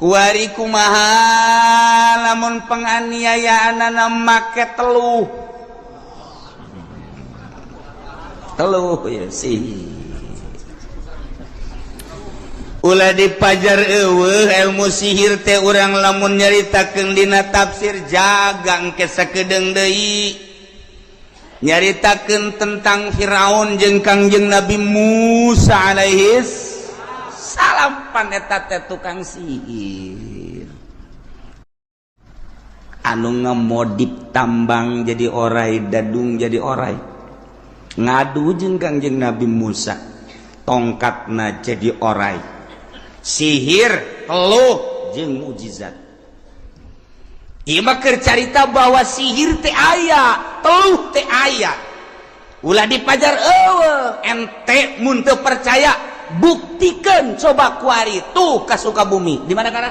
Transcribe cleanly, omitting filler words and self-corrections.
Kuari kumaha lamun penganiayaan make teluh teluh ya sih. Ulah dipajar, eueuh ilmu sihir teh. Urang lamun nyaritakeun dina tafsir jagang ke sakedeung deui nyaritakeun tentang Firaun jeung Kangjeng Nabi Musa alaihis salam. Pan eta teh tukang sihir anu ngemodip tambang jadi orai, dadung jadi orai, ngadu jeung Kangjeng Nabi Musa, tongkatna jadi orai. Sihir, teluh jeung mukjizat. Ieu mah keur carita bahwa sihir teh aya, teluh teh aya. Ulah dipajar, eueuh. Ente mun teu percaya, buktikan coba kuari tuh ka Sukabumi. Di mana kana?